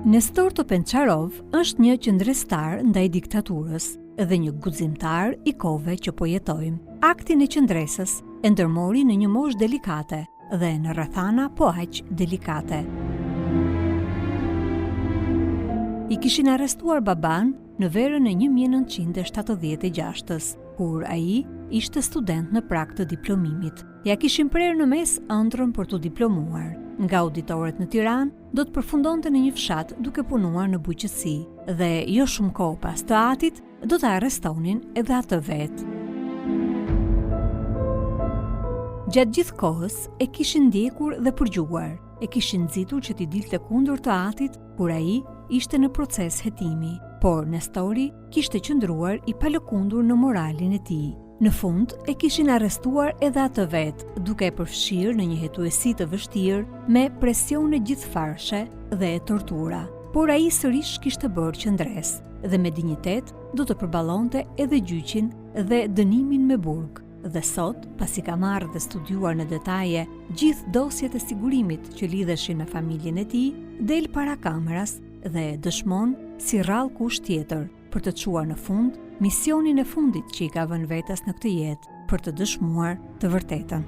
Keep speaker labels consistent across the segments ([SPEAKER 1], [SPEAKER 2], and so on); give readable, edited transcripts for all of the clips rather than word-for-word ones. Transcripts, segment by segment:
[SPEAKER 1] Nestor Topençarov është një qëndrestar ndaj diktaturës dhe një guximtar i kohëve që po jetojmë. Aktin e qëndresës e ndërmori në një moshë delikate dhe në rrethana po aq delikate. I kishin arrestuar babanë në verën e 1976-ës, kur ai ishte student në prag të diplomimit. Ia kishin prerë në mes ëndrrën për t'u diplomuar. Nga auditoret në Tiranë, do të përfundonte në një fshat duke punuar në bujqësi dhe jo shumë kohë pas të atit, do ta arrestonin edhe atë vetë. Gjatë gjithë kohës e kishin ndjekur dhe përgjuar, e kishin nxitur që t'i dilte kundër të atit kur ai ishte në proces hetimi, por Nestori kishte qëndruar i palëkundur në moralin e tij. Në fund, e kishin arrestuar edhe atë vetë, duke e përfshirë në një hetuesi të vështirë me presione gjithfarëshe dhe tortura. Por ai sërish kishte bërë qëndresë dhe me dinjitet do të përballonte edhe gjyqin dhe dënimin me burg. Dhe sot, pasi ka marrë dhe studiuar në detaje gjithë dosjet e sigurimit që lidheshin me familjen e tij, del para kameras dhe dëshmon si rrallë kush tjetër për të çuar në fund misionin e fundit që i ka vënë vetes në këtë jetë për të dëshmuar të vërtetën.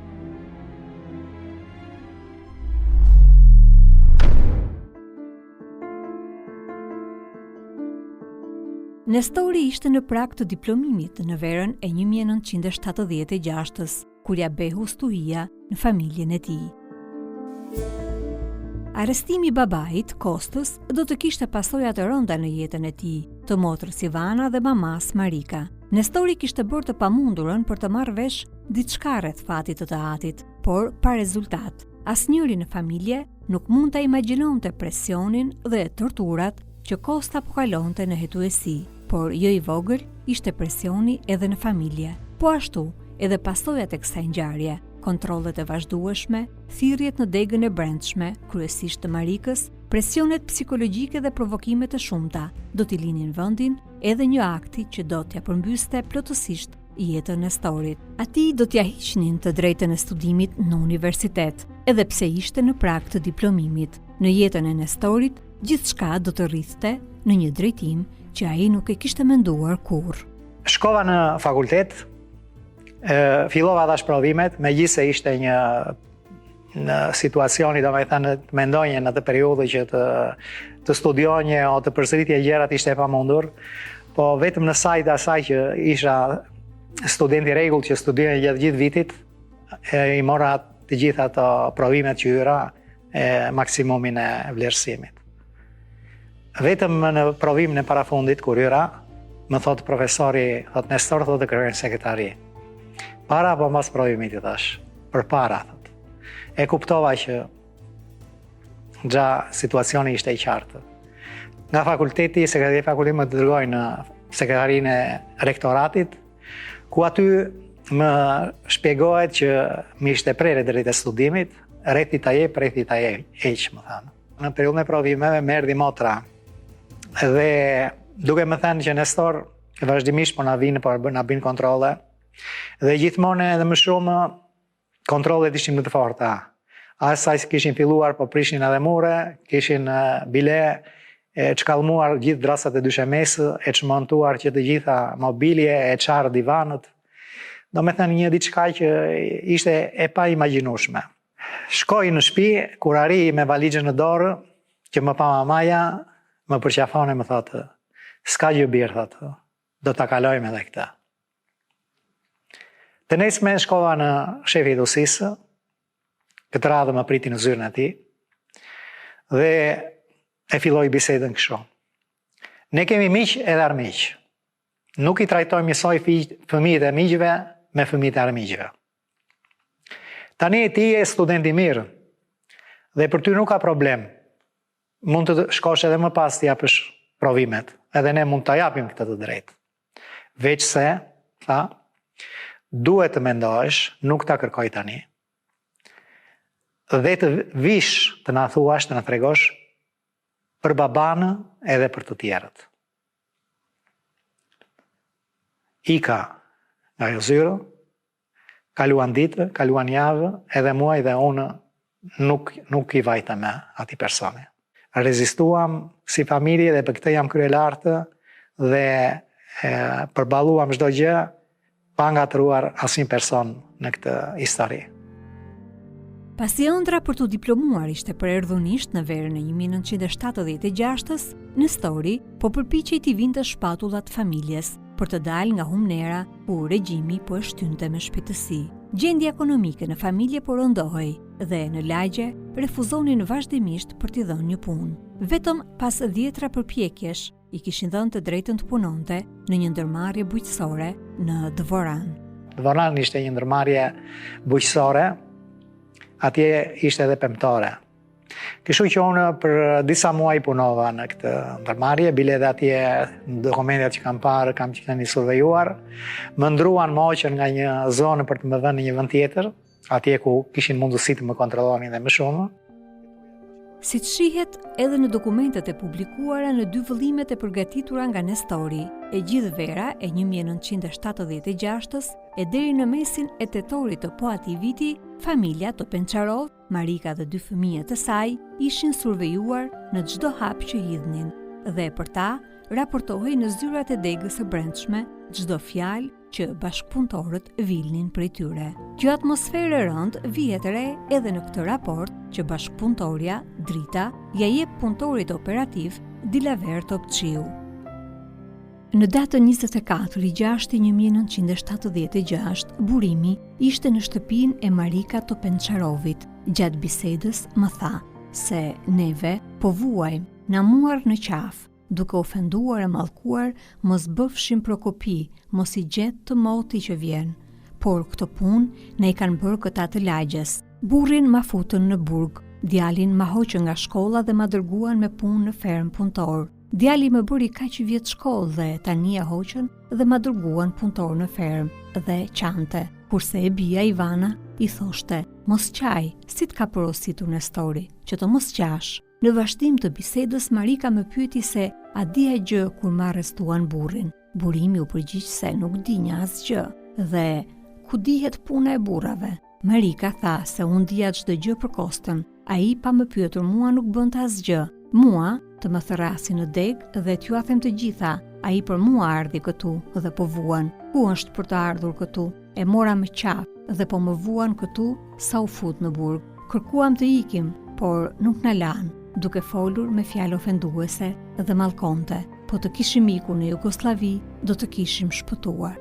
[SPEAKER 1] Nestori ishte në prag të diplomimit në verën e 1976-ës, kur ia behu stuhia në familjen e tij. Arrestimi i babait, Kostës, do të kishte pasoja të rënda në jetën e tij, të motrës Ivana dhe mamasë Marika. Nestori kishte bërë të pamundurën për të marrë vesh diçka rreth fatit të të atit, por pa rezultat. Asnjëri në familje nuk mund ta imagjinonte presionin dhe torturat që Kosta po kalonte në hetuesi, por jo i vogël ishte presioni edhe në familje. Po ashtu, edhe pasojat e kësaj ngjarje, kontrollet e vazhdueshme, thirrjet në degën e brendshme, kryesisht të Marikës, presionet psikologjike dhe provokimet e shumta, do t'i linin vendin edhe një akti që do t'ia përmbyste plotësisht jetën Nestorit. Atij do t'ia hiqnin të drejtën e studimit në universitet, edhe pse ishte në prag të diplomimit. Në jetën e Nestorit, gjithçka do të rridhte në një drejtim që ai nuk e kishte menduar
[SPEAKER 2] kurrë. Shkova në fakultet, e, fillova dhashë provimet, megjithëse ishte një në situacioni, domethënë, të mendonje në atë periudhë që të, të studionje o të përsëritje gjërat ishte e pamundur, po vetëm në sajë të asaj që isha student i rregullt që studionje gjatë gjithë vitit, e, i mora të gjitha ato provimet që hyra e maksimumin e vlerësimit. Vetëm në provimin e parafundit, kur hyra, më thotë profesori, thotë Nestor, thotë të kërkojnë në sekretari. Para apo mas provimit i thashë, përpara, thotë. E kuptova që gja situacioni ishte i qartë. Nga fakulteti, sekretari i fakultetit më dërgoi në sekretarinë e rektoratit, ku aty më shpjegohet që më ishte prerë e drejta e studimit, rrethi ta jep, rrethi ta heq, më thanë. Në periudhën e provimeve më erdhi motra dhe duke më thënë që Nestor vazhdimisht po na vijnë, po na bëjnë kontrolle dhe gjithmonë edhe më shumë kontrollet ishin më të forta. Aq sa kishin filluar, po prishin edhe mure, kishin bile e çkallmuar gjithë dërrasat e dyshemesë, e çmontuar që të gjitha mobilje, e çarë divanët. Domethënë një diçka që ishte e paimagjinueshme. Shkoj në shtëpi, kur arrij me valixhën në dorë, që më pa mamaja, më përqafon e më thotë, s'ka gjë bir, thotë, do ta kalojmë edhe këtë. Të nesërmen shkova në shefi i hetuesisë, këtë radhë më priti në zyrën e tij, dhe e filloi bisedën kështu. Ne kemi miq edhe armiq. Nuk i trajtojmë njësoj fëmijët e miqve me fëmijët e armiqve. Tani ti je student i mirë dhe për ty nuk ka problem. Mund të shkosh edhe më pas të japësh provimet, edhe ne mund ta japim këtë të drejtë. Veçse, tha, duhet të mendohesh, nuk ta kërkoj tani, dhe të vish të na thuash, të na tregosh për babanë edhe për të tjerët. Ika nga ajo zyrë, Kaluan ditë, kaluan javë, edhe muaj dhe unë nuk nuk i vajta më atij personi. Rezistuam si familje dhe për këtë jam kryelartë dhe e, përballuam çdo gjë pa ngatërruar asnjë person në këtë histori.
[SPEAKER 1] Pasi ëndrra për t'u diplomuar ishte prerë dhunisht në verën e 1976-ës, Nestori po përpiqej t'i vinte shpatullat familjes për të dalë nga humnera ku regjimi po e shtynte me shpejtësi. Gjendja ekonomike në familje po rëndohej dhe në lagje refuzonin vazhdimisht për t'i dhënë një punë. Vetëm pas dhjetra përpjekjesh, i kishin dhënë të drejtën të punonte në një ndërmarrje bujqësore në Dvoran.
[SPEAKER 2] Dvoran ishte një ndërmarrje bujqësore, atje ishte edhe pemtore. Kështu që unë për disa muaj punova në këtë ndërmarrje, bile edhe atje në dokumentet që kam parë, kam qenë i survejuar, më ndërruan më hoqën nga një zonë për të më vënë në një vend tjetër, atje ku kishin mundësi të më kontrollonin dhe më shumë.
[SPEAKER 1] Siç shihet edhe në dokumentet e publikuara në dy vëllimet e përgatitura nga Nestori, e gjithë vera e 1976-ës e deri në mesin e tetorit të po atij viti, familja Topençarov, Marika dhe dy fëmijët e saj ishin survejuar në çdo hap që hidhnin dhe për ta raportohej në zyrat e degës së brendshme çdo fjalë që bashkëpunëtorët vilnin prej tyre. Kjo atmosferë e rëndë vihet re edhe në këtë raport që bashkëpunëtorja, Drita, ia jep punëtorit operativ Dilaver Topçiu. Në datën 24 i 6 1976, Burimi ishte në shtëpinë e Marika Topençarovit. Gjatë bisedës më tha se neve po vuajmë, na muar në qafë, duke ofenduar e mallkuar mos bëfshim prokopi, mos i gjettë moti që vjen. Por këto punë na i kanë bërë këta të lagjes. Burrin ma futën në burg, djalin ma hoqën nga shkolla dhe ma dërguan me punë në fermë punëtor. Djali më bëri kaq vjet shkollë dhe tani e hoqën dhe ma dërguan punëtor në fermë dhe qante. Kurse e bija Ivana i thoshte, mos qaj, si të ka porositur Nestori, që të mos qash. Në vazhdim të bisedës Marika më pyeti se a dija gjë kur më arrestuan burrin. Burimi u përgjigj se nuk dinja asgjë dhe ku dihet puna e burrave. Marika tha se unë dija çdo gjë për Kostën. Ai pa më pyetur mua nuk bënte asgjë. Mua të më thërrasin në degë dhe t'jua them të gjitha. Ai për mua ardhi këtu dhe po vuan. Ku është për të ardhur këtu? E mora më qafë dhe po më vuan këtu sa u fut në burg. Kërkuam të ikim, por nuk na lanë, duke folur me fjalë ofenduese dhe mallkonte. Po të kishim ikur në Jugosllavi, do të kishim shpëtuar.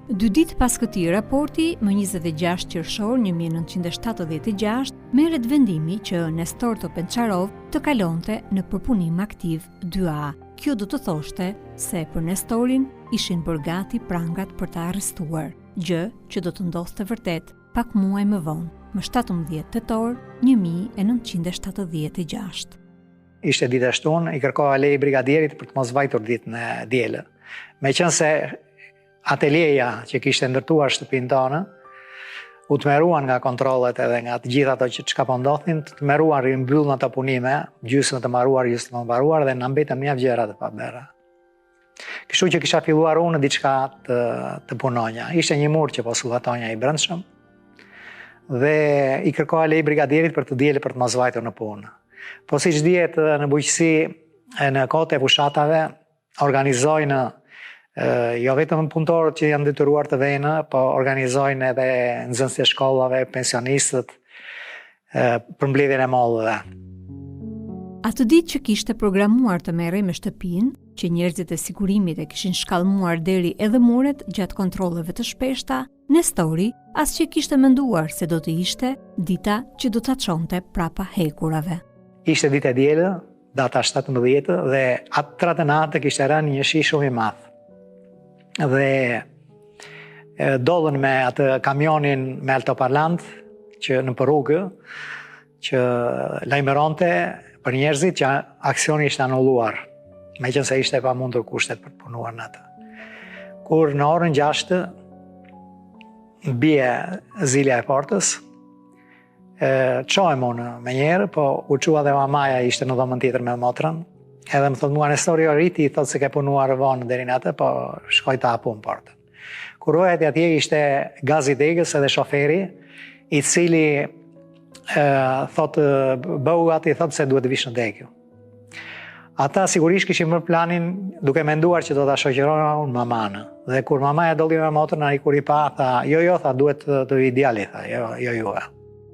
[SPEAKER 1] Dy ditë pas këtij raporti, më 26 qershor 1976, merret vendimi që Nestor Topençarov të kalonte në përpunim aktiv 2A. Kjo do të thoshte se për Nestorin ishin bërë gati prangat për ta arrestuar, gjë që do të ndodhte vërtet pak muaj më vonë, më 17 tetor 1976.
[SPEAKER 2] Ishte ditë e shtunë, i kërkova leje brigadierit për të mos vajtur ditën e dielë. Meqenëse atelieja që kishte ndërtuar shtëpinë tonë, u tmerruan nga kontrollet edhe nga të gjitha ato që çka po ndodhnin, të tmerruan rimbyllën ato punime, gjysmë të mbaruar, gjysmë të mbaruar dhe na mbetën mjaft gjëra të pabëra. Kështu që kisha filluar unë diçka të, të punonja. Ishte një mur që po suvatonja i brendshëm dhe i kërkova leje brigadierit për të dielë për të mos vajtur në punë. Po siç dihet në bujqësi në kohët e fushatave, organizojnë jo vetëm punëtorët që janë detyruar të venë, po organizojnë edhe nxënësit e shkollave, pensionistët, për mbledhjen e
[SPEAKER 1] mollëve. Atë ditë që kishte programuar të merrej me shtëpinë, që njerëzit e sigurimit e kishin shkallmuar deri edhe muret gjatë kontrolleve të shpeshta, Nestori as që kishte menduar se do të ishte dita që do ta çonte prapa hekurave.
[SPEAKER 2] Ishte ditë e dielë, data 17 dhe atë atë natë kishte rënë një shi shumë i madh. Dhe dolën me atë kamionin me altoparlant që nëpër rrugë që lajmëronte për njerëzit që aksioni ishte anulluar, meqenëse ishte e pamundur kushtet për të punuar në atë. Kur në orën 6 bie zilja e portës, çohem unë menjëherë, po u çua dhe mamaja ishte në dhomën tjetër me motrën, edhe më thotë mua Nestori o rri ti, thotë se ke punuar vonë deri në atë, po shkoj ta hap unë portën. Kur vajti atje ishte gazi i degës edhe shoferi, i cili e, thotë, bëhu gati, thotë se duhet të vish në degë. Ata sigurisht kishin bërë planin duke menduar që do ta shoqëroja unë mamanë. Dhe kur mamaja dolli me motrën, ai kur i pa, tha, jo, jo, tha, duhet të vijë djali, tha, jo, jo juve.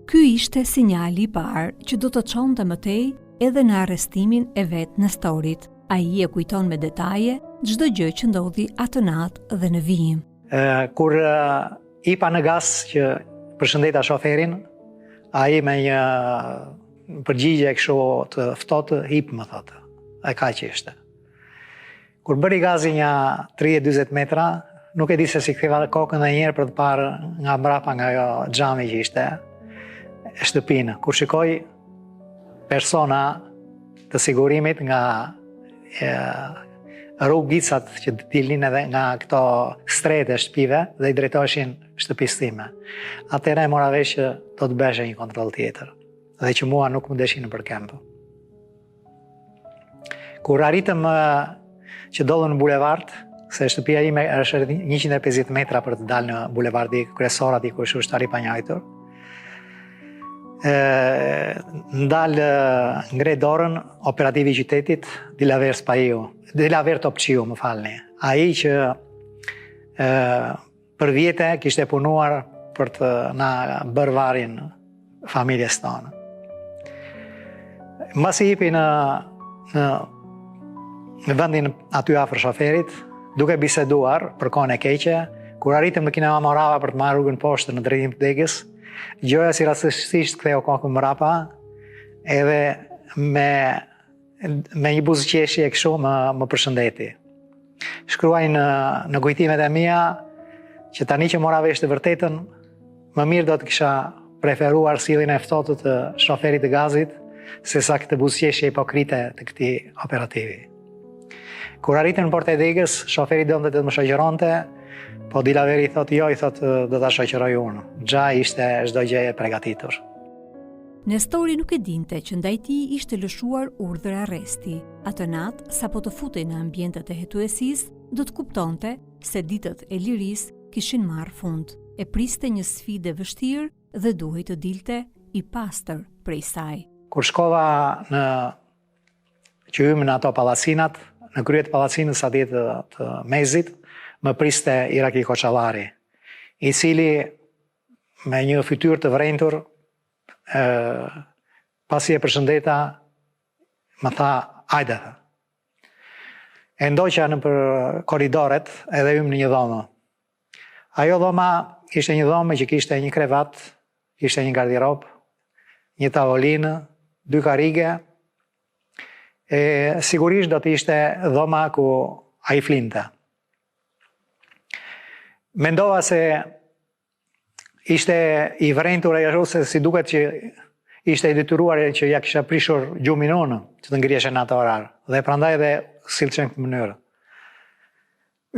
[SPEAKER 1] Ky ishte sinjali i parë që do të çonte më tej edhe në arrestimin e vetë Nestorit. Ai e kujton me detaje çdo gjë që ndodhi atë natë dhe në
[SPEAKER 2] vijim. Kur hipa në gaz që përshëndeta shoferin, ai me një përgjigje kështu të ftohtë hip më thotë. E kaq ishte. Kur bëri gazi një 30-40 metra, nuk e di se si ktheva kokën dhe njëherë për të parë nga mbrapa nga ajo xhami që ishte e shtëpinë. Kur shikoj persona të sigurimit nga e, rrugicat që dilnin edhe nga këto strehët e shtëpive dhe i drejtoheshin shtëpisë time. Atëherë e mora vesh që do të bëhej një kontroll tjetër dhe që mua nuk më deshin nëpër këmbë. Kur arritëm që dolëm në bulevard, se shtëpia ime është 150 metra për të dalë në bulevardi kryesor aty ku është ushtari i panjohur. Ë ndal ngre dorën operativi i qytetit Dilaver Spahiu, Dilaver Topçiu, më falni. Ai që ë Për vjete kishte punuar për të na bërë varrin familjes tonë. Mbasi hipi në, në, në vendin aty afër shoferit, duke biseduar për kohën e keqe, kur arritëm në Kinema Morava për të marrë rrugën poshtë në drejtim të degës, gjoja si rastësisht ktheu kokën mbrapa, edhe me me një buzëqeshje kështu më më përshëndeti. Shkruaj në në kujtimet e mia që tani që mora vesh të vërtetën, më mirë do të kisha preferuar sjelljen e ftohtë të shoferit të gazit sesa këtë buzëqeshje hipokrite të këtij operativi. Kur arritëm në portë e degës, shoferi donte të më shoqëronte, po Dilaveri i thotë jo, i thotë do ta shoqëroj unë. Xha ishte çdo gjë e pregatitur.
[SPEAKER 1] Nestori nuk e dinte që ndaj tij ishte lëshuar urdhër arresti. Atë natë, sapo të futej në ambientet e hetuesisë, do të kuptonte se ditët e lirisë kishin marrë fund. E priste një sfidë e vështirë dhe duhej të dilte i pastër prej saj.
[SPEAKER 2] Kur shkova në që hymë në ato pallacinat, në krye të pallacinës atje të, të Mezit, më priste Irakli Koçallari, i cili me një fytyrë të vrenjtur, ë pasi e përshëndeta, më tha, "Hajde." Tha. E ndoqa nëpër korridoret edhe hymë në një dhomë. Ajo dhoma ishte një dhomë që kishte një krevat, kishte një gardirobë, një tavolinë, dy karrige. E sigurisht do të ishte dhoma ku ai flinte. Mendova se ishte i vrenjtur ai ashtu se si duket që ishte i detyruar që ia kisha prishur gjumin unë që të ngriheshe në atë orar dhe prandaj edhe silleshe në këtë mënyrë.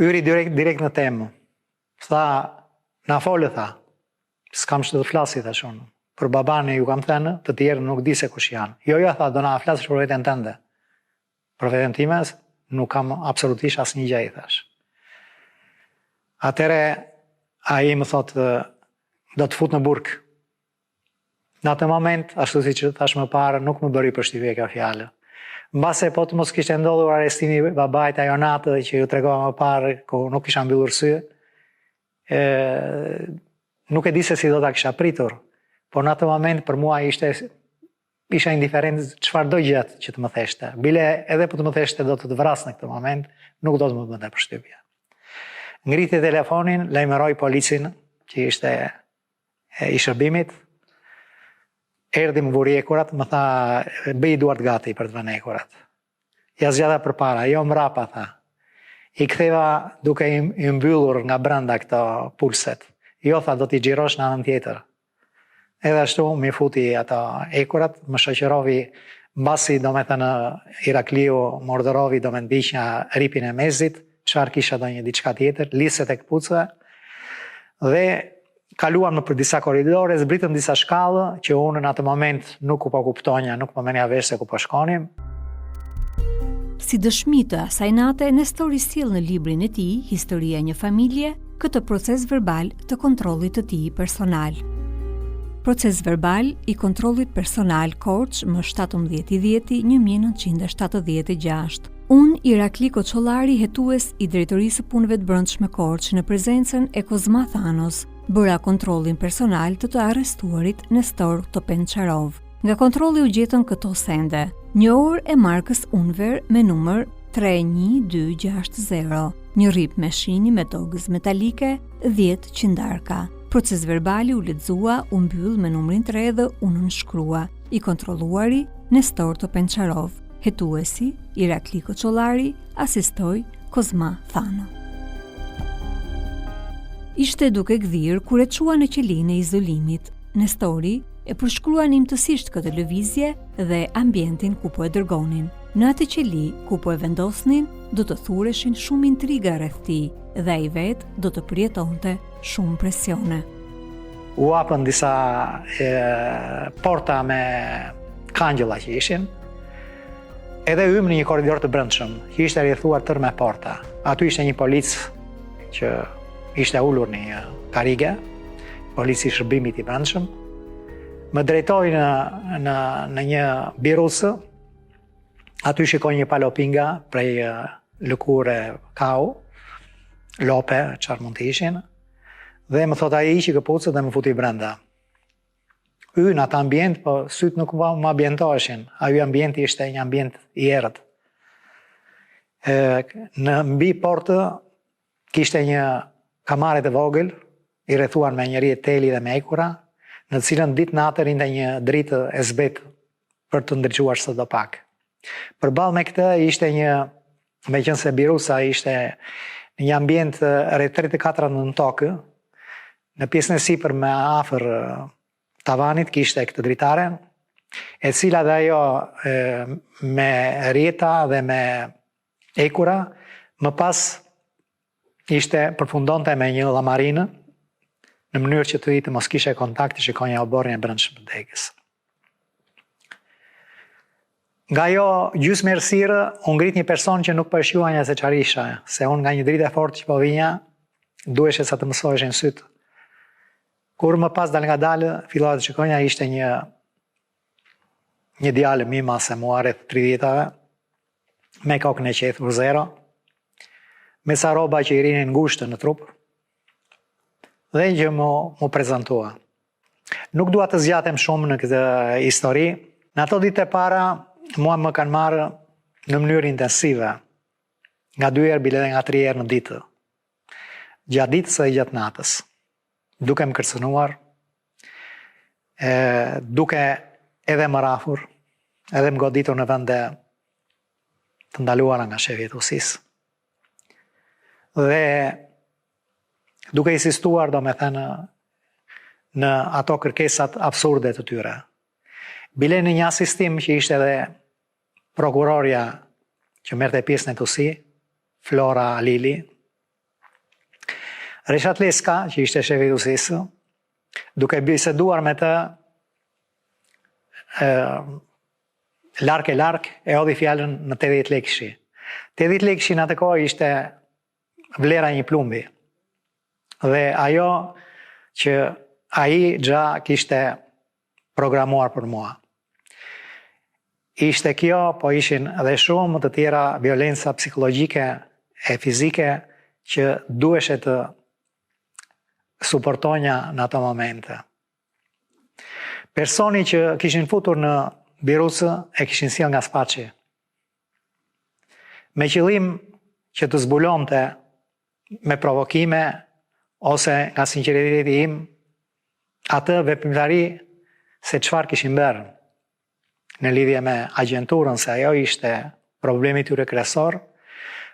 [SPEAKER 2] Hyri direkt direkt në temë. Tha, na fol, tha. S'kam ç'të flas, i thashë unë. Për babanë ju kam thënë, të tjerë nuk di se kush janë. Jo, jo, tha, do na flasësh për veten tënde. Për veten time nuk kam absolutisht asnjë gjë i thashë. Atëherë ai më thotë do të fut në burg. Në atë moment, ashtu siç thashë më parë, nuk më bëri përshtypje kjo fjalë. Mbase po të mos kishte ndodhur arrestimi i babait ajo natë që ju tregova më parë, ku nuk kisha mbyllur sy, e, nuk e di se si do ta kisha pritur, por në atë moment për mua ishte Isha indiferent çfarëdo gjë që të më theshte. Bile edhe po të më theshte do të të vras në këtë moment, nuk do të më bënte përshtypje. Ngriti telefonin, lajmëroi policin që ishte i shërbimit. Erdhi më vuri hekurat, më tha bëji duart gati për të vënë hekurat. Ia zgjata përpara, jo mbrapa, tha. I ktheva duke i mbyllur nga brenda këto pulset. Jo, tha, do t'i xhirosh në anën tjetër. Edhe ashtu m'i futi ato hekurat, më shoqërovi mbasi domethënë Irakliu më urdhërovi do me ndiqja ripin e mezit, çfarë kisha ndonjë diçka tjetër, lidhëset e këpucëve, dhe kaluam nëpër disa korridore, zbritëm disa shkallë, që unë në atë moment nuk po kuptonja, nuk po merrja vesh se ku po shkonim.
[SPEAKER 1] Si dëshmi të asaj nate, Nestori sjell në librin e tij, Historia e një familje, këtë procesverbal të kontrollit të tij personal. Procesverbal i kontrollit personal Korçë më 17.10.1976. Unë, Irakli Koçollari, hetues i Drejtorisë së Punëve të Brendshme Korçë në prezencën e Kozma Thanos, bëra kontrollin personal të të arrestuarit Nestor Topençarov. Nga kontrolli u gjetën këto sende: një orë e markës Unver me numër 31260, një rrip meshini me dogëz metalike, 10 qindarka. Procesverbali u lexua, u mbyll me numrin 3 dhe u nënshkrua. I kontrolluari Nestor Topençarov, hetuesi Irakli Koçollari, asistoi Kozma Thano. Ishte duke gdhirë kur e çuan në qelinë e izolimit. Nestori e përshkruan imtësisht këtë lëvizje dhe ambientin ku po e dërgonin. Në atë qeli ku po e vendosnin, do të thureshin shumë intriga rreth tij dhe ai vetë do të përjetonte shumë presione.
[SPEAKER 2] U hapën disa e, porta me kangjella që ishin, edhe hymë në një korridor të brendshëm, që ishte rrethuar tërë me porta. Aty ishte një polic që ishte ulur në një karige, polici i shërbimit i brendshëm, më drejtoi në, në, në një birucë, aty shikoj një palë opinga prej lëkure kau, lope, çfarë mund të ishin, dhe më thotë ai hiqi këpucët dhe më futi brenda. Hyj në atë ambient, po sytë nuk më, më ambientoheshin. Ai ambient ishte një ambient i errët. E, në mbi portë kishte një kamare të vogël, i rrethuar me një rrjet teli dhe me hekura, në të cilën ditë natë rrinte një dritë e zbehtë për të ndriçuar sado pak. Përballë me këtë ishte një, meqenëse biruca ishte në një ambient rreth 3 të katra nën tokë, në pjesën e sipërme afër tavanit kishte këtë dritare, e cila dhe ajo e, me rrjeta dhe me hekura, më pas ishte përfundonte me një llamarinë në mënyrë që ti të mos kishe kontakt të shikonje oborrin e brendshëm të degës. Nga ajo gjysmë errësirë, u ngrit një person që nuk po e shquanja se çfarë isha, se unë nga një dritë e fortë që po vinja, duheshe sa të mësoheshin sytë. Kur më pas dalëngadalë, fillova të shikonja, ishte një një djalë më i madh se mua rreth 30-tave, me kokën e qethur zero, me ca rroba që i rrinin ngushtë në trup, dhe që m'u, m'u prezantua. Nuk dua të zgjatem shumë në këtë histori. Në ato ditë e para, mua më kanë marrë në mënyrë intensive, nga dy herë bile dhe nga tri herë në ditë. Gjatë ditës dhe gjatë natës. Duke më kërcënuar, e, duke edhe më rrahur, edhe më goditur në vende të ndaluara nga shefi i hetuesisë. Dhe duke insistuar, domethënë, në ato kërkesat absurde të tyre. Bile në një asistim që ishte edhe prokurorja që merrte pjesë në hetuesi, Flora Alili, Reshat Leska, që ishte shefi i hetuesisë, duke biseduar me të, e, larg e larg, e hodhi fjalën në 80 lekëshi. 80 lekëshi në atë kohë ishte vlera e një plumbi. Dhe ajo që ai xha kishte programuar për mua. Ishte kjo, po ishin dhe shumë të tjera violenca psikologjike e fizike që duheshe të suportonja në ato momente. Personi që kishin futur në birucë e kishin sjellë nga Spaçi. Me qëllim që të zbulonte me provokime ose nga sinqeriteti im atë veprimtari se çfarë kishin bërë në lidhje me agjenturën, se ajo ishte problemi i tyre kryesor,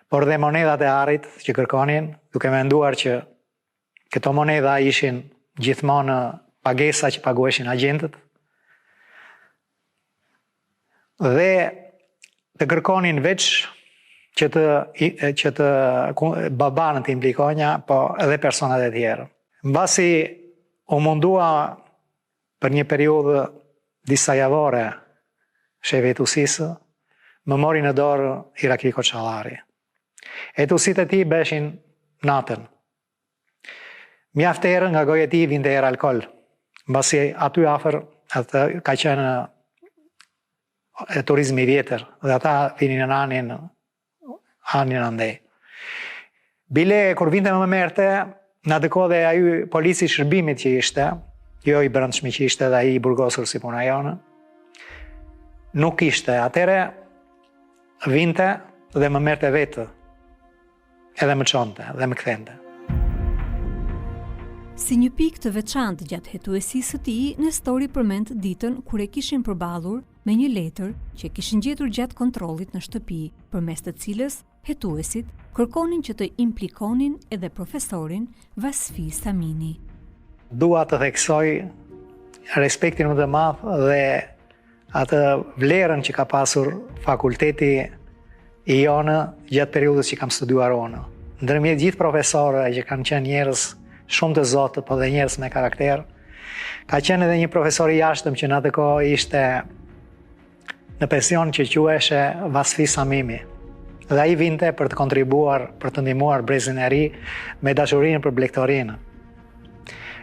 [SPEAKER 2] por dhe monedhat e arit që kërkonin, duke menduar që Këto monedha ishin gjithmonë pagesa që paguheshin agjentët. Dhe të kërkonin veç që të që të babanë të implikonja, po edhe personat e tjerë. Mbasi u mundua për një periudhë disa javore shefi i hetuesisë, më mori në dorë Irakli Koçallari. Hetuesitë e tij bëheshin natën. Mjaft herë nga goja e tij vinte erë alkool. Mbasi aty afër atë ka qenë e turizmi i vjetër dhe ata vinin në anin anin andej. Bile, kur vinte më merrte, në atë kohë dhe ai polici i shërbimit që ishte, jo i brendshmi që ishte dhe ai i burgosur si puna jonë, nuk ishte. Atëherë vinte dhe më merrte vetë, edhe më çonte dhe më kthente.
[SPEAKER 1] Si një pikë të veçantë gjatë hetuesisë së tij, Nestori përmend ditën kur e kishin përballur me një letër që e kishin gjetur gjatë kontrollit në shtëpi, përmes të cilës hetuesit kërkonin që të implikonin edhe profesorin Vasfi Samini.
[SPEAKER 2] Dua të theksoj respektin më të madh dhe atë vlerën që ka pasur fakulteti i jonë gjatë periudhës që kam studiuar unë. Ndërmjet gjithë profesorëve që kanë qenë njerëz shumë të zotë, po dhe njerëz me karakter, ka qenë edhe një profesor i jashtëm që në atë kohë ishte në pension që quheshe Vasfi Samimi. Dhe ai vinte për të kontribuar, për të ndihmuar brezin e ri me dashurinë për blegtorinë.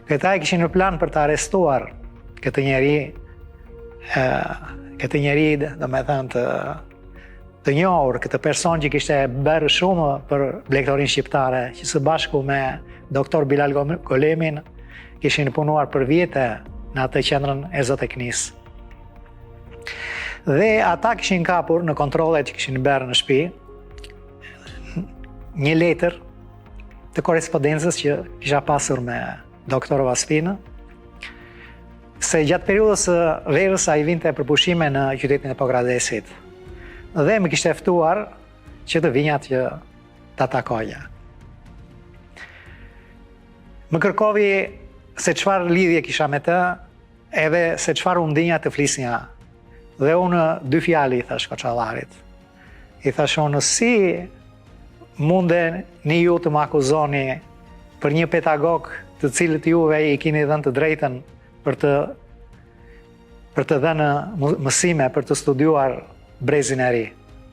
[SPEAKER 2] Këta e kishin në plan për të arrestuar këtë njeri, këtë njeri, domethënë të, të njohur, këtë person që kishte bërë shumë për blegtorinë shqiptare, që së bashku me doktor Bilal Golemin, kishin punuar për vite në atë qendrën e zoteknisë. Dhe ata kishin kapur në kontrollet që kishin bërë në shtëpi, një letër të korrespondencës që kisha pasur me doktor Vasfinë, se gjatë periudhës së verës ai vinte për pushime në qytetin e Pogradesit. Dhe më kishte ftuar që të vinja që ta takoja. Më kërkovi se çfarë lidhje kisha me të, edhe se çfarë unë dinja të flisnja. Dhe unë dy fjalë i thashë Koçallarit. I thashë unë si mundeni ju të më akuzoni për një pedagog të cilit juve i kini dhënë të drejtën për të për të dhënë mësime, për të studiuar brezin e ri.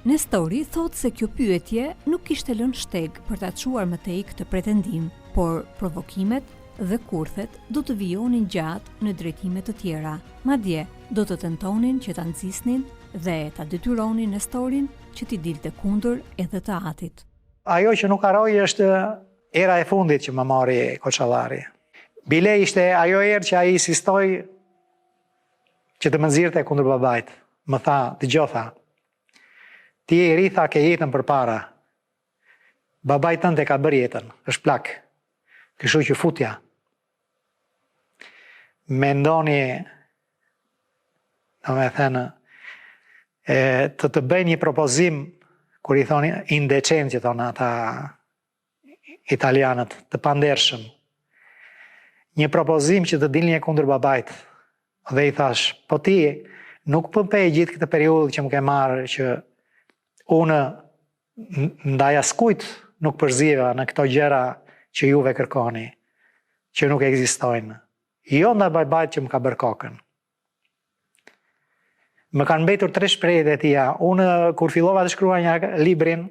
[SPEAKER 1] Nestori thotë se kjo pyetje nuk kishte lënë shteg për ta çuar më tej këtë pretendim, por provokimet dhe kurthet do të vijonin gjatë në drejtime të tjera, madje do të tentonin që ta nxisnin dhe ta detyronin Nestorin që t'i dilte kundër edhe të atit.
[SPEAKER 2] Ajo që nuk harroj është hera e fundit që më mori Koçallari. Bile ishte ajo herë që ai insistoi që të më nxirrte kundër babait. Më tha, dëgjo tha. Ti je i ri tha ke jetën përpara. Babai tënd e ka bërë jetën, është plak. Kështu që futja. Mendoni, domethënë, e, të të bëjnë një propozim, kur i thonë indecent që thonë ata italianët, të pandershëm. Një propozim që të dilnje kundër babait. Dhe i thashë, po ti nuk po pe gjithë këtë periudhë që më ke marrë që unë ndaj askujt nuk përziheva në këto gjëra që juve kërkoni, që nuk ekzistojnë. Jo ndaj babait që më ka bërë kokën. Më kanë mbetur tre shprehjet e tija. Unë kur fillova të shkruaj librin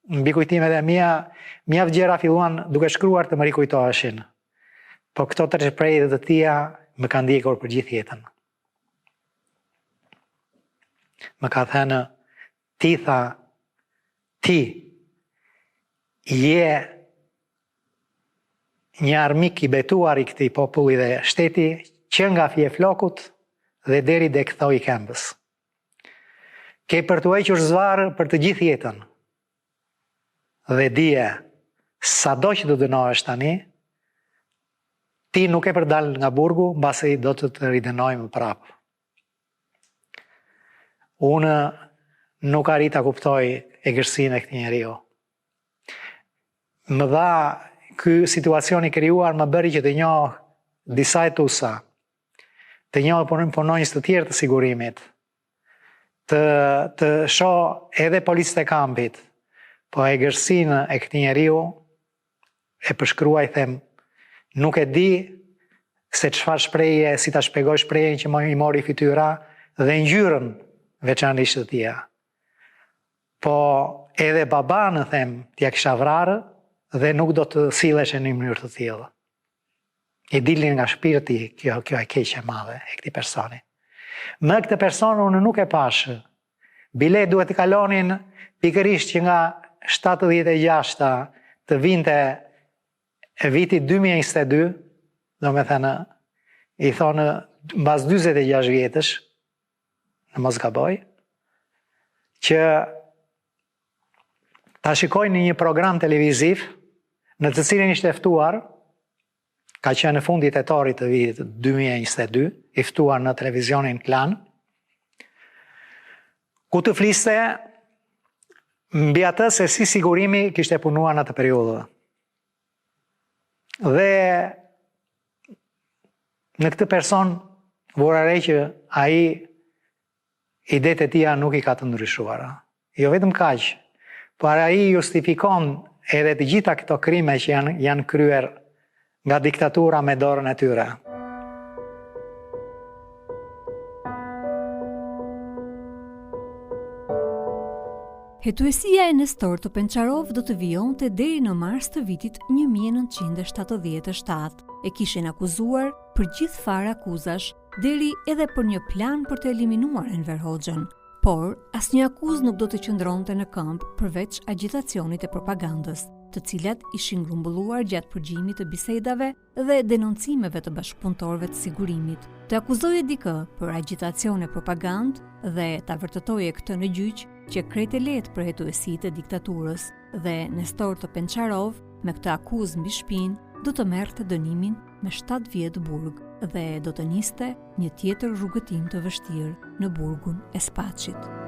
[SPEAKER 2] mbi kujtimet e mia, mjaft gjëra filluan duke shkruar të më rikujtoheshin. Po këto tre shprehje të tija më kanë ndjekur për gjithë jetën. Më ka thënë Ti tha, ti je një armik i betuar i këtij populli dhe shteti që nga fije flokut dhe deri dek thoi i këmbës. Ke për t'u hequr zvarrë për të gjithë jetën. Dhe dije, sado që të dënohesh tani, ti nuk ke për dalë nga burgu, mbasi do të të ridënojmë prapë. Unë nuk arrij ta kuptoj egërsinë e këtij njeriu. Më dha ky situacion i krijuar më bëri që të njoh disa hetuesa, të njoh punonjës të tjerë të sigurimit, të të shoh edhe policët e kampit, po egërsinë e këtij njeriu e përshkruaj them, nuk e di se çfarë shprehje, si ta shpjegoj shprehjen që më i mori fytyra dhe ngjyrën veçanërisht të tija. Po edhe babanë them, t'ia kisha vrarë dhe nuk do të silleshe në një mënyrë të tillë. I dilnin nga shpirti kjo, kjo e keqe e madhe e këtij personi. Më këtë person unë nuk e pashë. Bile duhet të kalonin pikërisht që nga 76-ta të vinte e viti 2022, domethënë, i thonë, mbas 46 vjetësh, në mos gaboj, që ta shikoj në një program televiziv, në të cilin ishte ftuar, ka qenë në fundi tetorit të vitit 2022, i ftuar në televizionin Klan, ku të fliste mbi atë se si sigurimi kishte punuar në atë periudhë. Dhe në këtë person vura re që ai idetë e tija nuk i ka të ndryshuara. Jo vetëm kaq, por ai justifikon edhe të gjitha këto krime që janë janë kryer nga diktatura me dorën e tyre.
[SPEAKER 1] Hetuesia e Nestor Topençarov do të vijonte deri në mars të vitit 1977. E kishin akuzuar për gjithfarë akuzash, deri edhe për një plan për të eliminuar Enver Hoxhën. Por, asnjë akuzë nuk do të qëndronte në këmbë përveç agjitacionit e propagandës, të cilat ishin grumbulluar gjatë përgjimit të bisedave dhe denoncimeve të bashkëpunëtorëve të sigurimit. Të akuzoje dikë për agjitacion e propagandë dhe ta vërtetoje këtë në gjyq, qe krejt e lehtë për hetuesitë e diktaturës dhe Nestor Topençarov me këtë akuzë mbi shpinë do të merrte dënimin me 7 vjet burg dhe do të niste një tjetër rrugëtim të vështirë në burgun e Spaçit.